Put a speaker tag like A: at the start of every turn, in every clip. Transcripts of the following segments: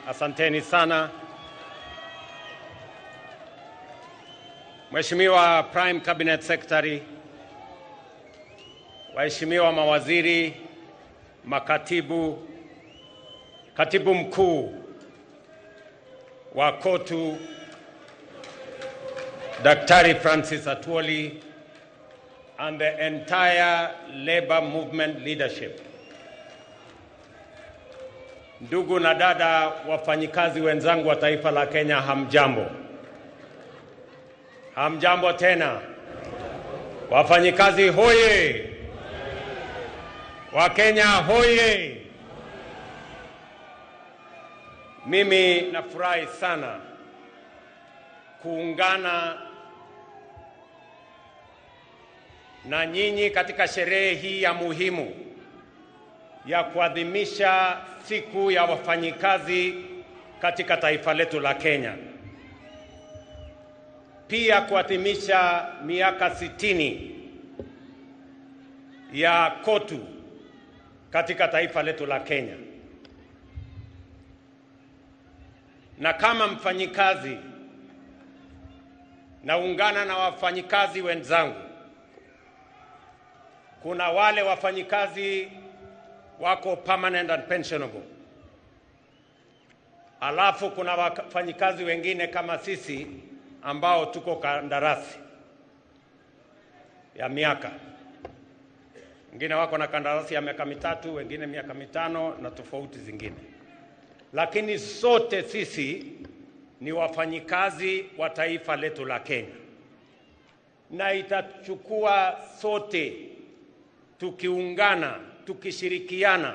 A: Asanteni sana. Mheshimiwa Prime Cabinet Secretary, waheshimiwa mawaziri, makatibu, katibu mkuu wa KOTU Daktari Francis Atwoli, and the entire labor movement leadership. Ndugu na dada wafanyikazi wenzangu wa taifa la Kenya, hamjambo. Hamjambo tena. Wafanyikazi hoye! Wakenya hoye! Mimi nafurahi sana kuungana na nyinyi katika sherehe hii ya muhimu ya kuadhimisha siku ya wafanyikazi katika taifa letu la Kenya, pia kuadhimisha miaka 60 ya KOTU katika taifa letu la Kenya. Na kama mfanyikazi, naungana na wafanyikazi wenzangu. Kuna wale wafanyikazi wako permanent and pensionable, alafu kuna wafanyikazi wengine kama sisi ambao tuko kandarasi ya miaka, wengine wako na kandarasi ya miaka 3, wengine miaka 5 na tofauti zingine, lakini sote sisi ni wafanyikazi wa taifa letu la Kenya, na itachukua sote tukiungana, tukishirikiana,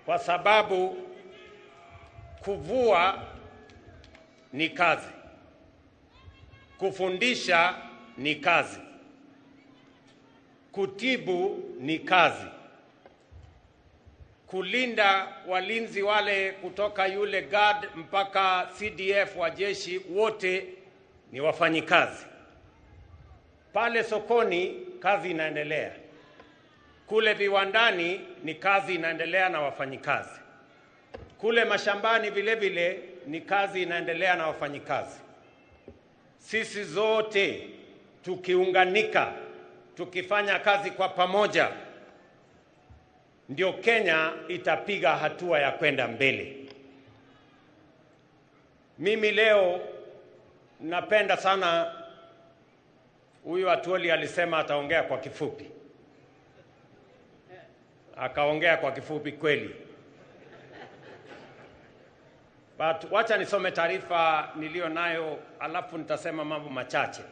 A: kwa sababu kuvua ni kazi, kufundisha ni kazi, kutibu ni kazi, kulinda walinzi wale kutoka yule guard mpaka CDF wa jeshi, wote ni wafanyikazi. Pale sokoni kazi inaendelea, kule viwandani ni kazi inaendelea na wafanyikazi, kule mashambani vile vile ni kazi inaendelea na wafanyikazi. Sisi zote tukiunganika, tukifanya kazi kwa pamoja, ndio Kenya itapiga hatua ya kwenda mbele. Mimi leo napenda sana huyu Atwoli alisema ataongea kwa kifupi. Akaongea kwa kifupi kweli. But wacha nisome taarifa niliyo nayo, alafu nitasema mambo machache.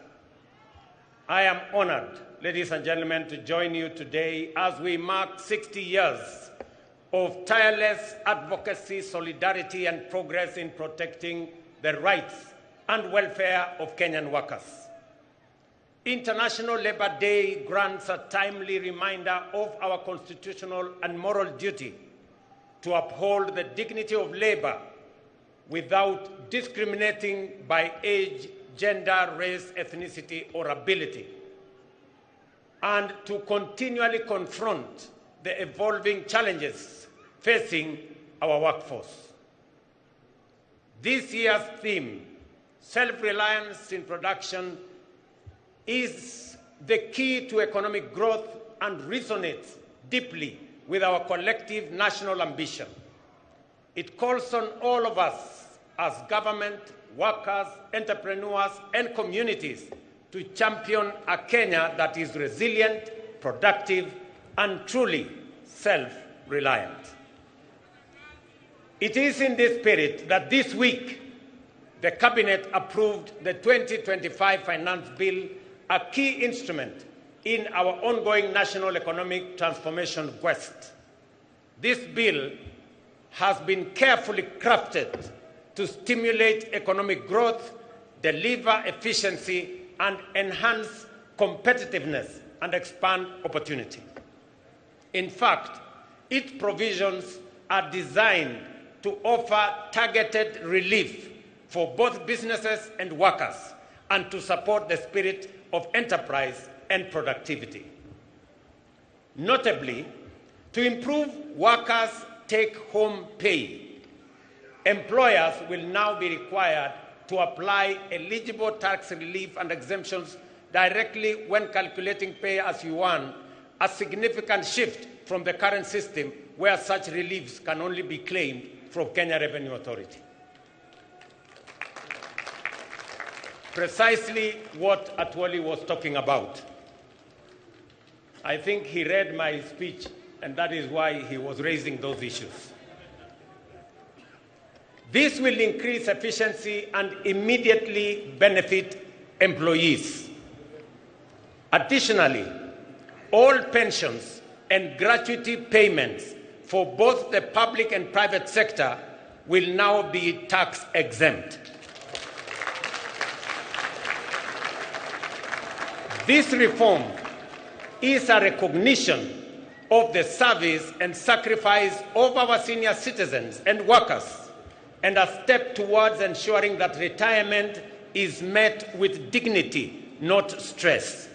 A: I am honored, ladies and gentlemen, to join you today as we mark 60 years of tireless advocacy, solidarity, and progress in protecting the rights and welfare of Kenyan workers. International Labour Day grants a timely reminder of our constitutional and moral duty to uphold the dignity of labor without discriminating by age, gender, race, ethnicity, or ability, and to continually confront the evolving challenges facing our workforce. This year's theme, self-reliance in production, is the key to economic growth and resonates deeply with our collective national ambition. It calls on all of us as government, workers, entrepreneurs, and communities to champion a Kenya that is resilient, productive, and truly self-reliant. It is in this spirit that this week the Cabinet approved the 2025 Finance Bill, a key instrument in our ongoing national economic transformation quest. This bill has been carefully crafted to stimulate economic growth, deliver efficiency, and enhance competitiveness and expand opportunity. In fact, its provisions are designed to offer targeted relief for both businesses and workers and to support the spirit of enterprise and productivity. Notably, to improve workers' take-home pay Employers will now be required to apply eligible tax relief and exemptions directly when calculating pay as you earn, a significant shift from the current system where such reliefs can only be claimed from Kenya Revenue Authority. Precisely what Atwoli was talking about. I think he read my speech, and that is why he was raising those issues. This will increase efficiency and immediately benefit employees. Additionally, all pensions and gratuity payments for both the public and private sector will now be tax exempt. This reform is a recognition of the service and sacrifice of our senior citizens and workers, and a step towards ensuring that retirement is met with dignity, not stress.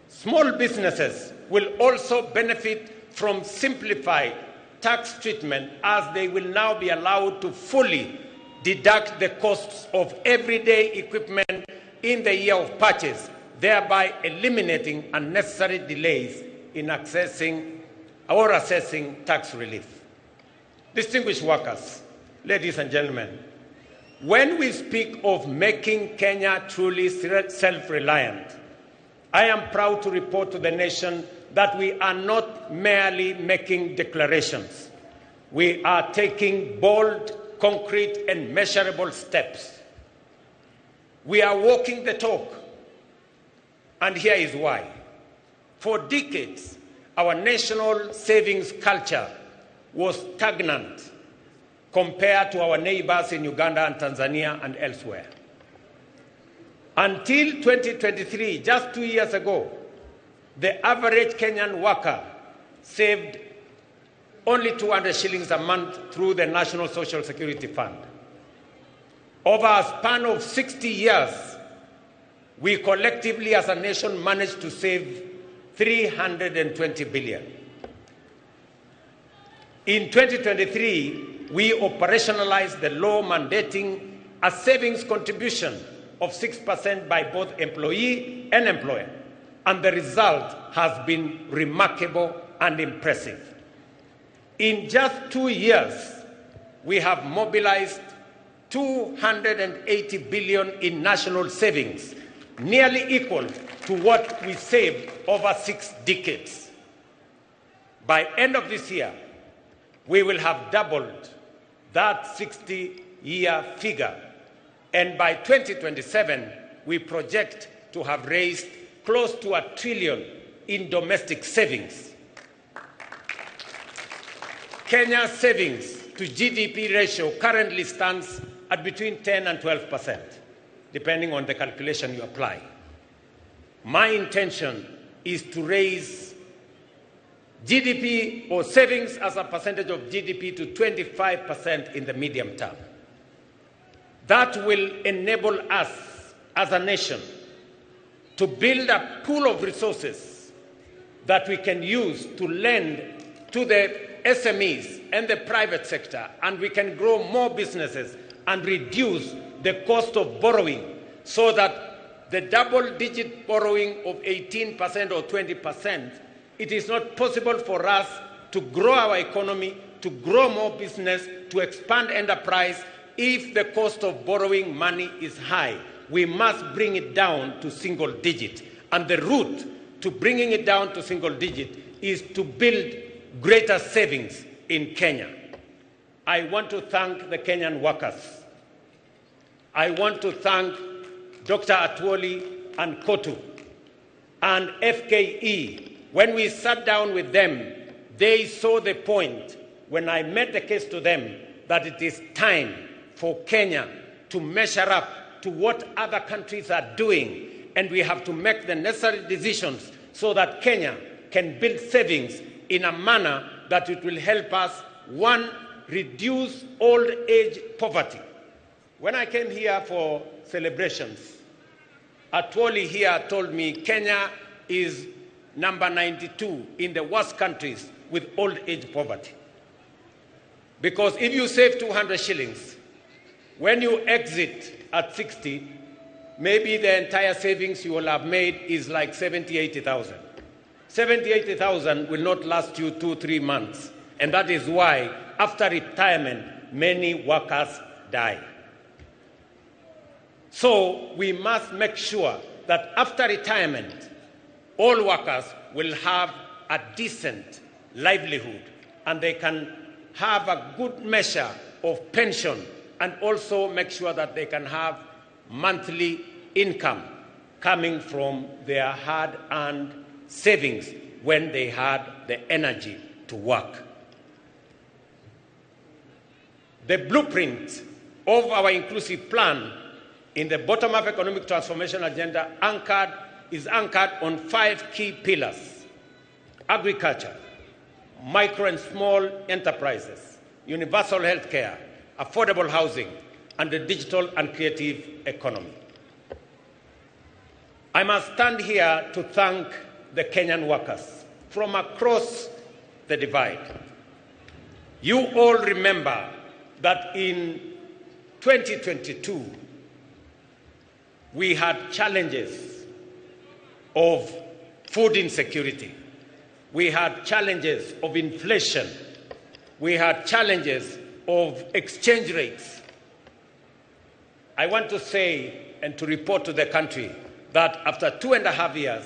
A: Small businesses will also benefit from simplified tax treatment, as they will now be allowed to fully deduct the costs of everyday equipment in the year of purchase, thereby eliminating unnecessary delays in accessing or assessing tax relief. Distinguished workers, ladies and gentlemen, when we speak of making Kenya truly self-reliant, I am proud to report to the nation that we are not merely making declarations. We are taking bold, concrete, and measurable steps. We are walking the talk, and here is why. For decades, our national savings culture was stagnant compared to our neighbors in Uganda and Tanzania and elsewhere. Until 2023, just 2 years ago, the average Kenyan worker saved only 200 shillings a month through the National Social Security Fund. Over a span of 60 years, we collectively as a nation managed to save 320 billion. In 2023, we operationalized the law mandating a savings contribution of 6% by both employee and employer, and the result has been remarkable and impressive. In just 2 years, we have mobilized 280 billion in national savings, nearly equal to what we saved over 6 decades. By end of this year, we will have doubled that 60-year figure. And by 2027, we project to have raised close to $1 trillion in domestic savings. Kenya's savings to GDP ratio currently stands at between 10 and 12%, depending on the calculation you apply. My intention is to raise GDP or savings as a percentage of GDP to 25% in the medium term. That will enable us as a nation to build a pool of resources that we can use to lend to the SMEs and the private sector, and we can grow more businesses and reduce the cost of borrowing so that the double-digit borrowing of 18% or 20%, it is not possible for us to grow our economy, to grow more business, to expand enterprise if the cost of borrowing money is high. We must bring it down to single digit. And the route to bringing it down to single digit is to build greater savings in Kenya. I want to thank the Kenyan workers. I want to thank Dr. Atwoli and KOTU and FKE. When we sat down with them, they saw the point when I made the case to them that it is time for Kenya to measure up to what other countries are doing, and we have to make the necessary decisions so that Kenya can build savings in a manner that it will help us, one, reduce old age poverty. When I came here for celebrations, Atwoli here told me Kenya is number 92 in the worst countries with old age poverty. Because if you save 200 shillings, when you exit at 60, maybe the entire savings you will have made is like 70, 80,000. 70, 80,000 will not last you 2, 3 months. And that is why, after retirement, many workers die. So we must make sure that after retirement, all workers will have a decent livelihood and they can have a good measure of pension and also make sure that they can have monthly income coming from their hard-earned savings when they had the energy to work. The blueprint of our inclusive plan in the bottom-up economic transformation agenda is anchored on 5 key pillars: agriculture, micro and small enterprises, universal health care, affordable housing, and the digital and creative economy. I must stand here to thank the Kenyan workers from across the divide. You all remember that in 2022, we had challenges of food insecurity. We had challenges of inflation. We had challenges of exchange rates. I want to say and to report to the country that after 2.5 years,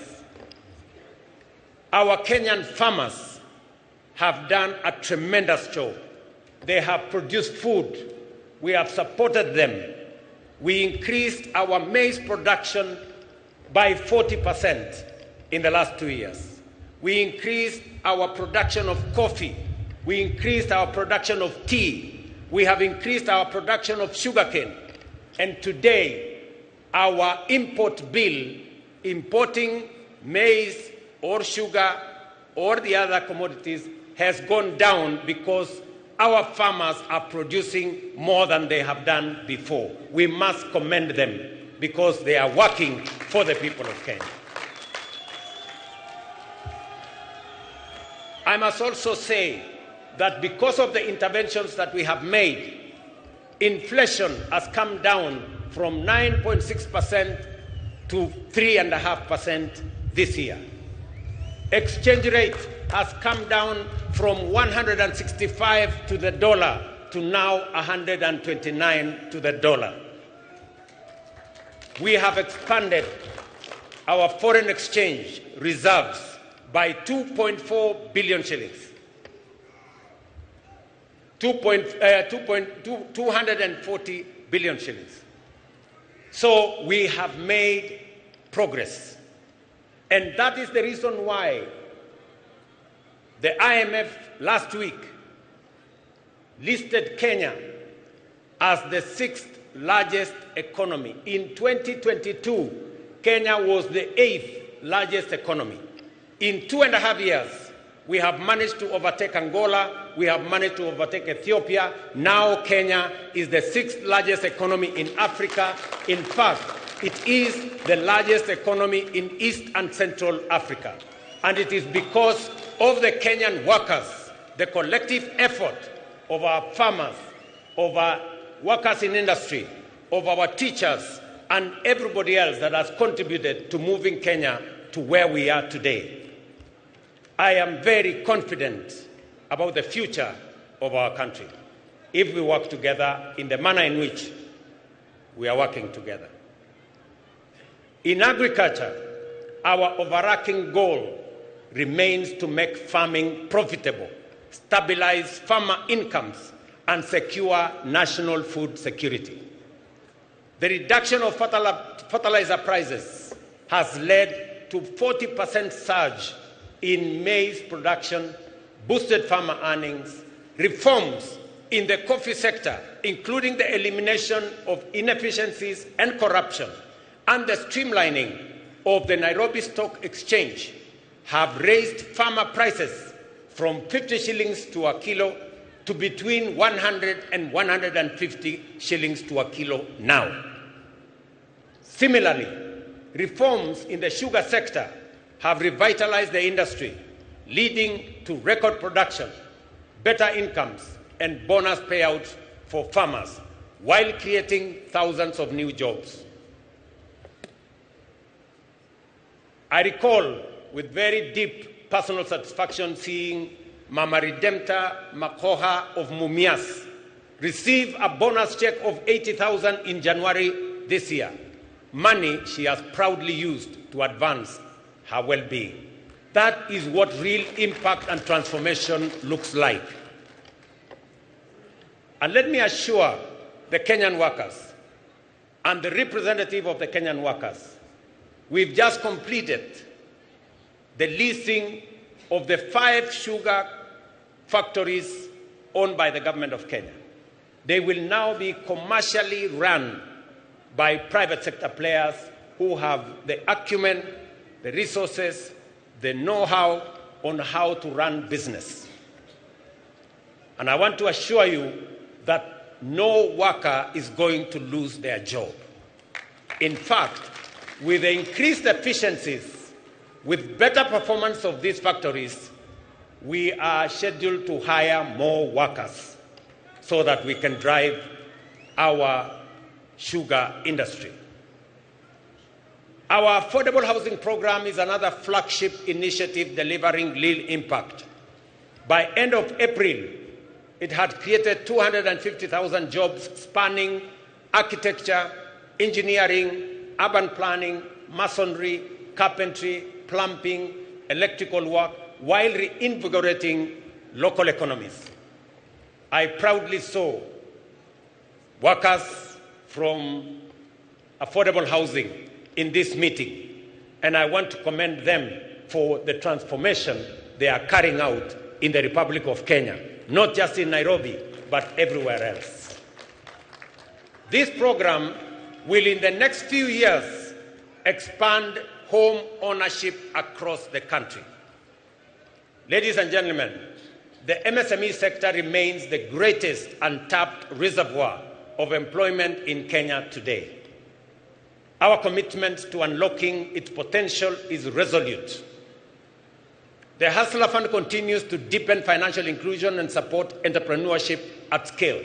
A: our Kenyan farmers have done a tremendous job. They have produced food. We have supported them. We increased our maize production by 40% in the last 2 years. We increased our production of coffee. We increased our production of tea. We have increased our production of sugarcane. And today, our import bill, importing maize or sugar or the other commodities, has gone down because our farmers are producing more than they have done before. We must commend them because they are working for the people of Kenya. I must also say that because of the interventions that we have made, inflation has come down from 9.6% to 3.5% this year. Exchange rate has come down from 165 to the dollar to now 129 to the dollar. We have expanded our foreign exchange reserves by 2.4 billion shillings. 240 billion shillings. So we have made progress. And that is the reason why the IMF last week listed Kenya as the 6th largest economy. In 2022, Kenya was the 8th largest economy. In 2.5 years, we have managed to overtake Angola, we have managed to overtake Ethiopia. Now Kenya is the 6th largest economy in Africa. In fact, it is the largest economy in East and Central Africa. And it is because of the Kenyan workers, the collective effort of our farmers, of our workers in industry, of our teachers, and everybody else that has contributed to moving Kenya to where we are today. I am very confident about the future of our country if we work together in the manner in which we are working together. In agriculture, our overarching goal remains to make farming profitable, stabilize farmer incomes, and secure national food security. The reduction of fertilizer prices has led to 40% surge in maize production, boosted farmer earnings, reforms in the coffee sector, including the elimination of inefficiencies and corruption, and the streamlining of the Nairobi Stock Exchange have raised farmer prices from 50 shillings to a kilo to between 100 and 150 shillings to a kilo now. Similarly, reforms in the sugar sector have revitalized the industry, leading to record production, better incomes, and bonus payouts for farmers while creating thousands of new jobs. I recall with very deep personal satisfaction seeing Mama Redempta Makoha of Mumias receive a bonus check of 80,000 in January this year, money she has proudly used to advance her well-being. That is what real impact and transformation looks like. And let me assure the Kenyan workers and the representative of the Kenyan workers, we've just completed the leasing of the 5 sugar factories owned by the government of Kenya. They will now be commercially run by private sector players who have the acumen, the resources, the know-how on how to run business. And I want to assure you that no worker is going to lose their job. In fact, with the increased efficiencies, with better performance of these factories, we are scheduled to hire more workers so that we can drive our sugar industry. Our affordable housing program is another flagship initiative delivering real impact. By end of April, it had created 250,000 jobs spanning architecture, engineering, urban planning, masonry, carpentry, plumbing, electrical work, while reinvigorating local economies. I proudly saw workers from affordable housing in this meeting, and I want to commend them for the transformation they are carrying out in the Republic of Kenya, not just in Nairobi, but everywhere else. This program will, in the next few years, expand home ownership across the country. Ladies and gentlemen, the MSME sector remains the greatest untapped reservoir of employment in Kenya today. Our commitment to unlocking its potential is resolute. The Hustler Fund continues to deepen financial inclusion and support entrepreneurship at scale.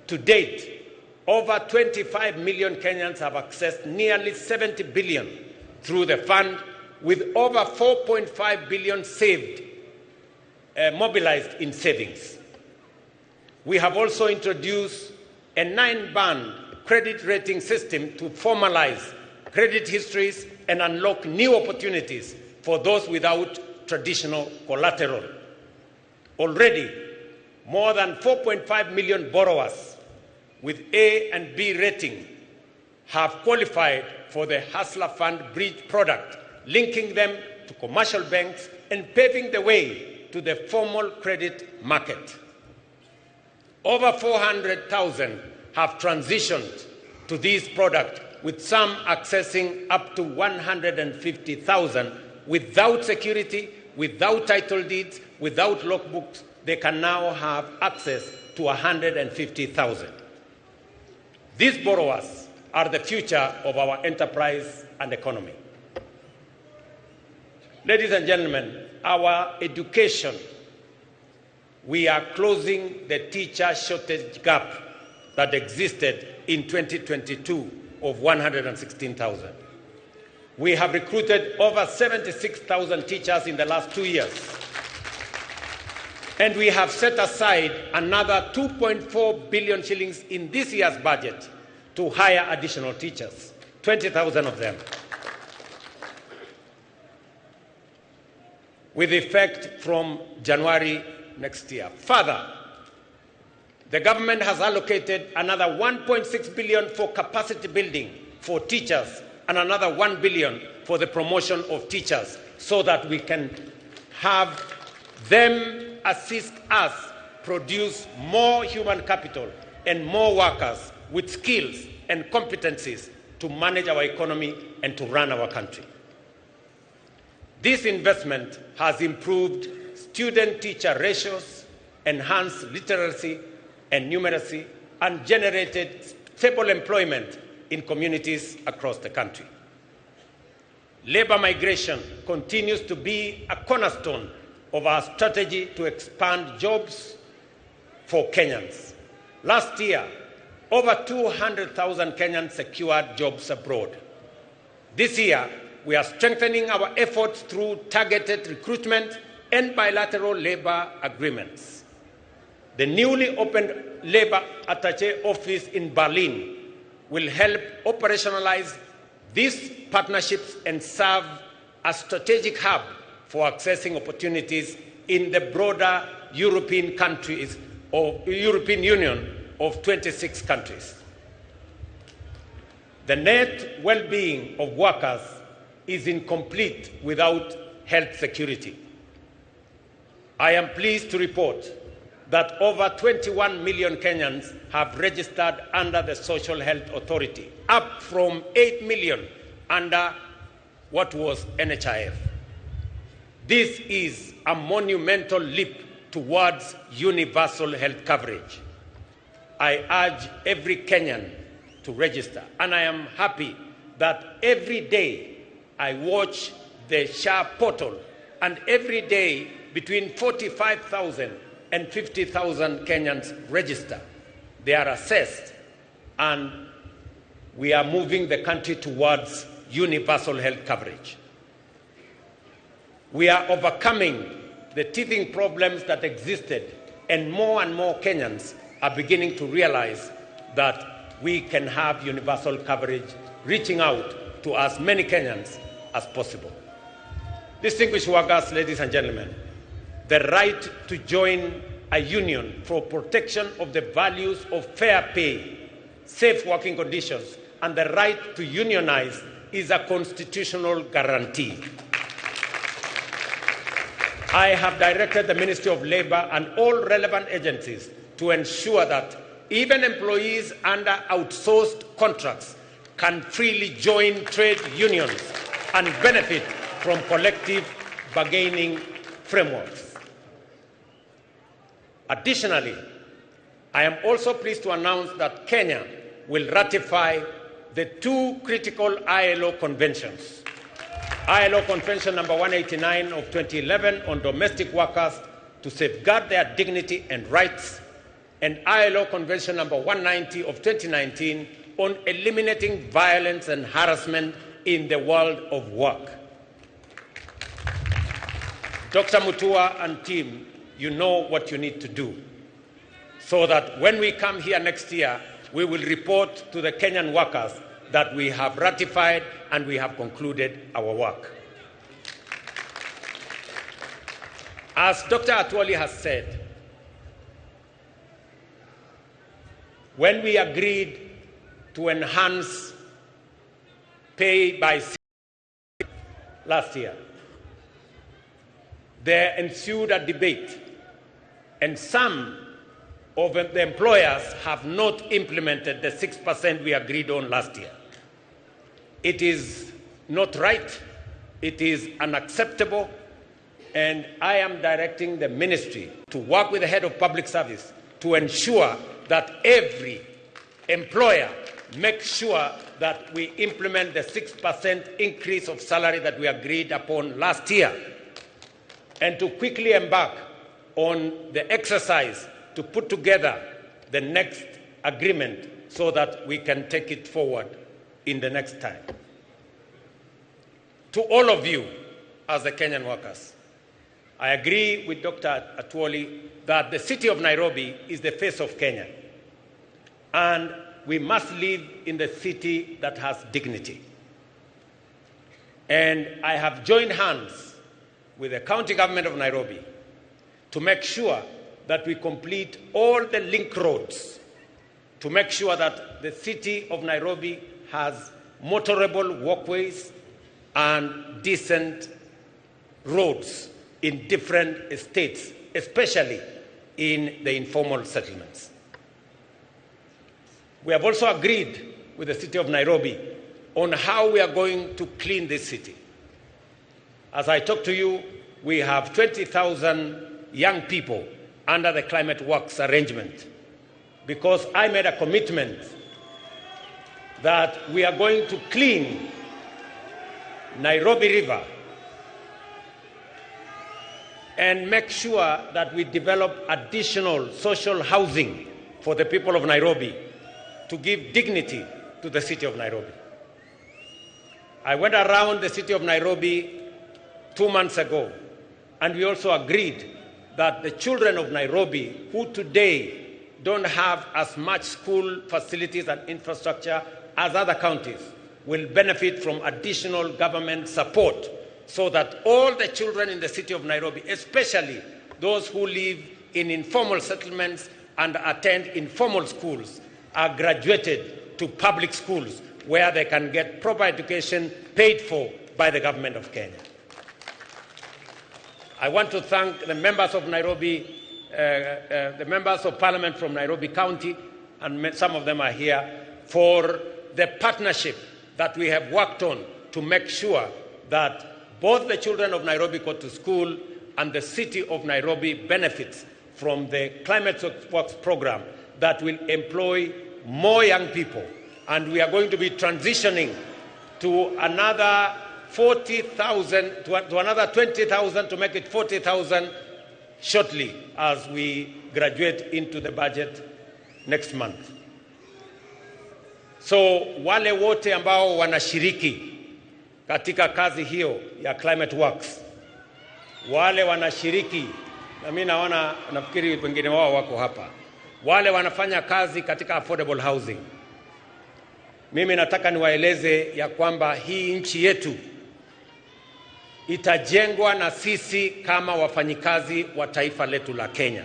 A: To date, over 25 million Kenyans have accessed nearly 70 billion through the fund, with over 4.5 billion saved, mobilized in savings. We have also introduced a 9-band credit rating system to formalize credit histories and unlock new opportunities for those without traditional collateral. Already, more than 4.5 million borrowers with A and B rating have qualified for the Hustler Fund Bridge product, linking them to commercial banks and paving the way to the formal credit market. Over 400,000 have transitioned to this product, with some accessing up to 150,000 without security, without title deeds, without logbooks. They can now have access to 150,000. These borrowers are the future of our enterprise and economy. Ladies and gentlemen, our education, we are closing the teacher shortage gap that existed in 2022 of 116,000. We have recruited over 76,000 teachers in the last 2 years. And we have set aside another 2.4 billion shillings in this year's budget to hire additional teachers, 20,000 of them, with effect from January next year. Further, the government has allocated another 1.6 billion for capacity building for teachers and another 1 billion for the promotion of teachers so that we can have them assist us produce more human capital and more workers with skills and competencies to manage our economy and to run our country. This investment has improved student-teacher ratios, enhanced literacy and numeracy, and generated stable employment in communities across the country. Labor migration continues to be a cornerstone of our strategy to expand jobs for Kenyans. Last year, over 200,000 Kenyans secured jobs abroad. This year, we are strengthening our efforts through targeted recruitment and bilateral labor agreements. The newly opened labor attaché office in Berlin will help operationalize these partnerships and serve a strategic hub for accessing opportunities in the broader European countries or European Union of 26 countries. The net well-being of workers is incomplete without health security. I am pleased to report that over 21 million Kenyans have registered under the Social Health Authority, up from 8 million under what was NHIF. This is a monumental leap towards universal health coverage. I urge every Kenyan to register, and I am happy that every day I watch the SHA portal, and every day between 45,000 and 50,000 Kenyans register. They are assessed, and we are moving the country towards universal health coverage. We are overcoming the teething problems that existed, and more Kenyans are beginning to realize that we can have universal coverage, reaching out to as many Kenyans as possible. Distinguished workers, ladies and gentlemen, the right to join a union for protection of the values of fair pay, safe working conditions, and the right to unionize is a constitutional guarantee. I have directed the Ministry of Labor and all relevant agencies to ensure that even employees under outsourced contracts can freely join trade unions and benefit from collective bargaining frameworks. Additionally, I am also pleased to announce that Kenya will ratify the two critical ILO conventions. ILO Convention number 189 of 2011 on domestic workers to safeguard their dignity and rights, and ILO Convention number 190 of 2019 on eliminating violence and harassment in the world of work. Dr. Mutua and team, you know what you need to do, so that when we come here next year, we will report to the Kenyan workers that we have ratified and we have concluded our work. As Dr. Atwoli has said, when we agreed to enhance pay by last year, there ensued a debate, and some of the employers have not implemented the 6% we agreed on last year. It is not right, it is unacceptable, and I am directing the ministry to work with the head of public service to ensure that every employer makes sure that we implement the 6% increase of salary that we agreed upon last year, and to quickly embark on the exercise to put together the next agreement so that we can take it forward in the next time. To all of you, as the Kenyan workers, I agree with Dr. Atwoli that the city of Nairobi is the face of Kenya, and we must live in the city that has dignity. And I have joined hands with the county government of Nairobi to make sure that we complete all the link roads, to make sure that the city of Nairobi has motorable walkways and decent roads in different estates, especially in the informal settlements. We have also agreed with the city of Nairobi on how we are going to clean this city. As I talk to you, we have 20,000 young people under the Climate Works arrangement, because I made a commitment that we are going to clean Nairobi River and make sure that we develop additional social housing for the people of Nairobi to give dignity to the city of Nairobi. I went around the city of Nairobi 2 months ago, and we also agreed that the children of Nairobi who today don't have as much school facilities and infrastructure as other counties will benefit from additional government support so that all the children in the city of Nairobi, especially those who live in informal settlements and attend informal schools, are graduated to public schools where they can get proper education paid for by the government of Kenya. I want to thank the members of Nairobi, the members of parliament from Nairobi County, and some of them are here, for the partnership that we have worked on to make sure that both the children of Nairobi go to school and the city of Nairobi benefits from the Climate Works program that will employ more young people. And we are going to be transitioning to another 40,000, to another 20,000 to make it 40,000 shortly as we graduate into the budget next month. So wale wote ambao wanashiriki katika kazi hiyo ya Climate Works, wale wanashiriki, na mimi naona nafikiri wengine wao wako hapa, wale wanafanya kazi katika affordable housing, mimi nataka niwaeleze ya kwamba hii nchi yetu itajengwa na sisi kama wafanyikazi wa taifa letu la Kenya.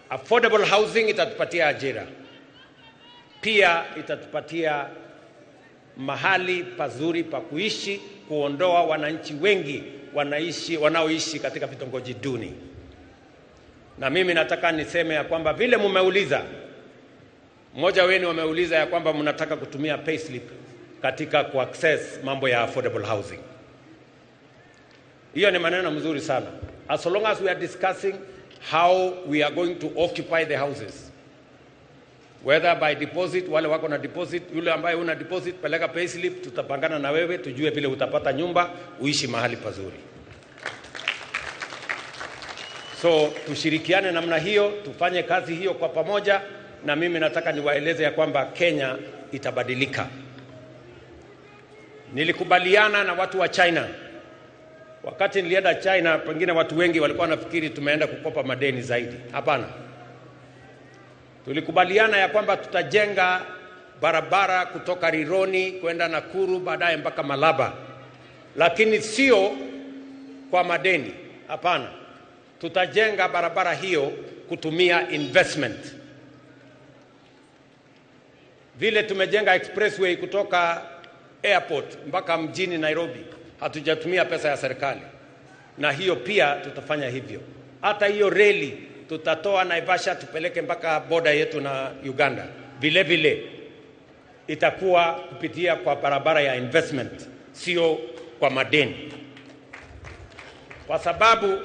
A: Affordable housing itatupatia ajira. Pia itatupatia mahali pazuri pa kuishi, kuondoa wananchi wengi wanaoishi katika vitongoji duni. Na mimi nataka niseme ya kwamba vile mmeuliza, mmoja wenu ameuliza ya kwamba mnataka kutumia payslip katika kuaccess mambo ya affordable housing. Hiyo ni maneno mzuri sana. As long as we are discussing how we are going to occupy the houses, whether by deposit, wale wako na deposit, yule ambaye una deposit peleka payslip, tutapangana na wewe tujue vile utapata nyumba uishi mahali pazuri. So tushirikiane namna hiyo, tufanye kazi hiyo kwa pamoja, na mimi nataka niwaeleze ya kwamba Kenya itabadilika. Nilikubaliana na watu wa China. Wakati nilienda China, pengine watu wengi walikuwa wanafikiri tumeenda kukopa madeni zaidi. Hapana. Tulikubaliana ya kwamba tutajenga barabara kutoka Rironi kwenda Nakuru, baadaye mpaka Malaba. Lakini sio kwa madeni. Hapana. Tutajenga barabara hiyo kutumia investment. Vile tumejenga expressway kutoka airport mpaka mjini Nairobi, hatujatumia pesa ya serikali. Na hiyo pia tutafanya hivyo. Hata hiyo reli tutatoa Naivasha tupeleke mpaka border yetu na Uganda. Vile vile itakuwa kupitia kwa barabara ya investment, sio kwa madeni. Kwa sababu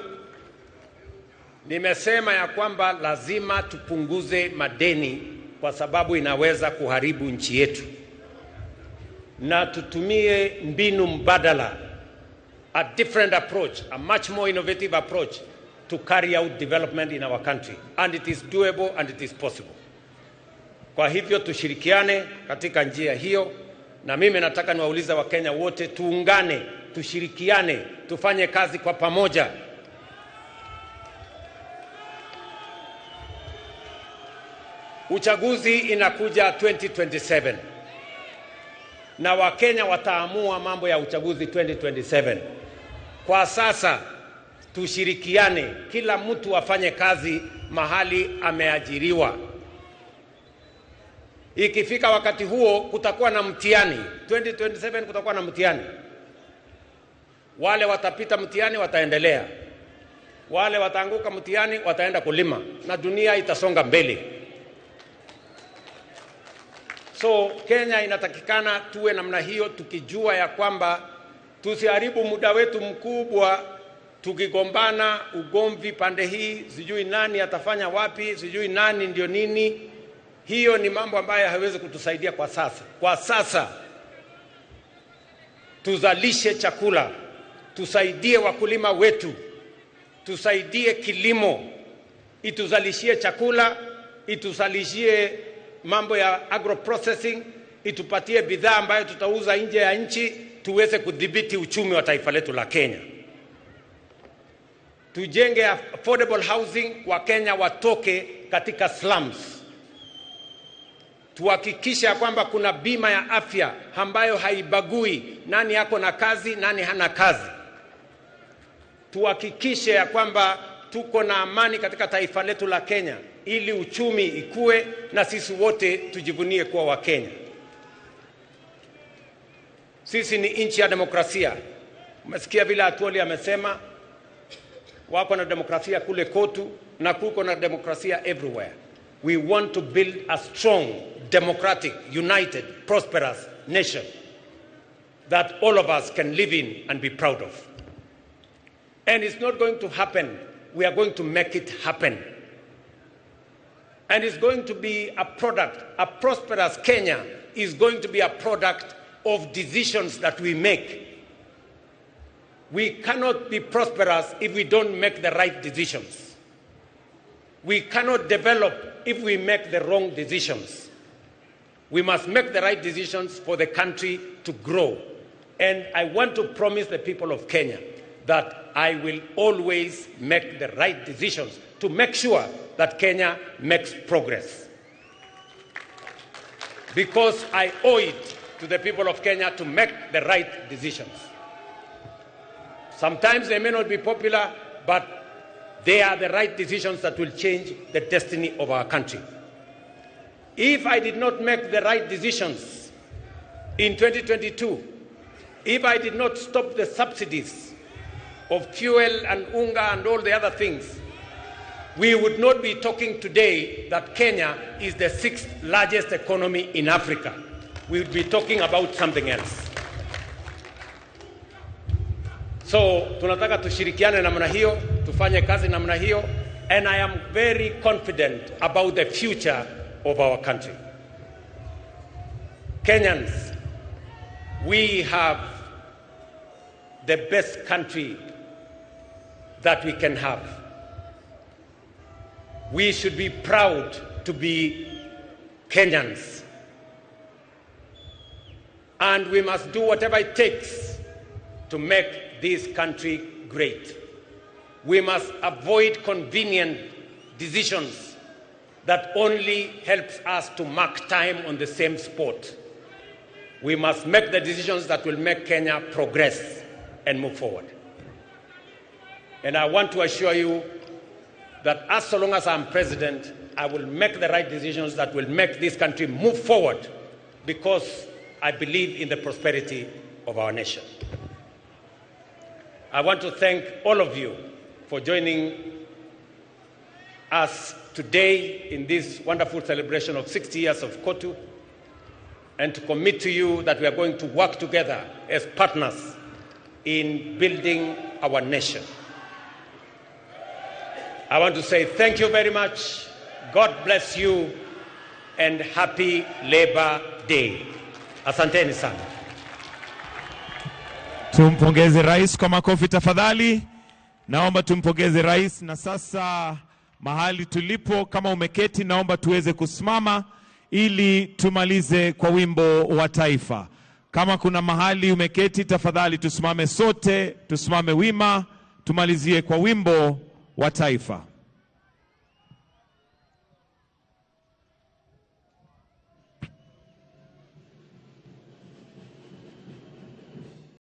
A: nimesema ya kwamba lazima tupunguze madeni kwa sababu inaweza kuharibu nchi yetu. Na tutumie mbinu mbadala, a different approach, a much more innovative approach to carry out development in our country. And it is doable and it is possible. Kwa hivyo tushirikiane katika njia hiyo, na mimi nataka niwaulize Wakenya wote tuungane, tushirikiane, tufanye kazi kwa pamoja. Uchaguzi inakuja 2027. Na Wakenya wataamua mambo ya uchaguzi 2027. Kwa sasa tushirikiane, kila mtu afanye kazi mahali ameajiriwa. Ikifika wakati huo kutakuwa na mtihani. 2027 kutakuwa na mtihani. Wale watapita mtihani wataendelea. Wale wataanguka mtihani wataenda kulima, na dunia itasonga mbele. So Kenya inatakikana tuwe namna hiyo, tukijua ya kwamba tusiharibu muda wetu mkubwa tukigombana ugomvi pande hii, sijui nani atafanya wapi, sijui nani ndio nini. Hiyo ni mambo ambayo haiwezi kutusaidia kwa sasa. Kwa sasa Tuzalishe chakula, tusaidie wakulima wetu, tusaidie kilimo, ituzalishie chakula, ituzalishie mambo ya agro processing, itupatie bidhaa ambayo tutauza nje ya nchi, tuweze kudhibiti uchumi wa taifa letu la Kenya. Tujenge affordable housing, Wakenya watoke katika slums. Tuhakikishe ya kwamba kuna bima ya afya ambayo haibagui nani yako na kazi, nani hana kazi. Tuhakikishe ya kwamba tuko na amani katika taifa letu la Kenya ili uchumi ikue na sisi wote tujivunie kuwa Wakenya. Sisi ni nchi ya demokrasia. Umesikia vile Atwoli amesema, wako na demokrasia kule KOTU na kuko na demokrasia everywhere. We want to build a strong, democratic, united, prosperous nation that all of us can live in and be proud of. And it's not going to happen. We are going to make it happen. And it's going to be a product, a prosperous Kenya is going to be a product of decisions that we make. We cannot be prosperous if we don't make the right decisions. We cannot develop if we make the wrong decisions. We must make the right decisions for the country to grow. And I want to promise the people of Kenya that I will always make the right decisions to make sure that Kenya makes progress. Because I owe it to the people of Kenya to make the right decisions. Sometimes they may not be popular, but they are the right decisions that will change the destiny of our country. If I did not make the right decisions in 2022, if I did not stop the subsidies of fuel and unga and all the other things, we would not be talking today that Kenya is the 6th largest economy in Africa. We would be talking about something else. So tunataka tushirikiane namna hiyo, tufanye kazi namna hiyo, and I am very confident about the future of our country. Kenyans, we have the best country that we can have. We should be proud to be Kenyans. And we must do whatever it takes to make this country great. We must avoid convenient decisions that only helps us to mark time on the same spot. We must make the decisions that will make Kenya progress and move forward. And I want to assure you that as so long as I'm president, I will make the right decisions that will make this country move forward, because I believe in the prosperity of our nation. I want to thank all of you for joining us today in this wonderful celebration of 60 years of KOTU, and to commit to you that we are going to work together as partners in building our nation. I want to say thank you very much. God bless you, and happy Labor Day. Asanteni sana.
B: Tumpongeze rais kwa makofi tafadhali. Naomba tumpongeze rais. Na sasa mahali tulipo, kama umeketi, naomba tuweze kusimama ili tumalize kwa wimbo wa taifa. Kama kuna mahali umeketi, tafadhali tusimame sote, tusimame wima, tumalizie kwa wimbo wa taifa.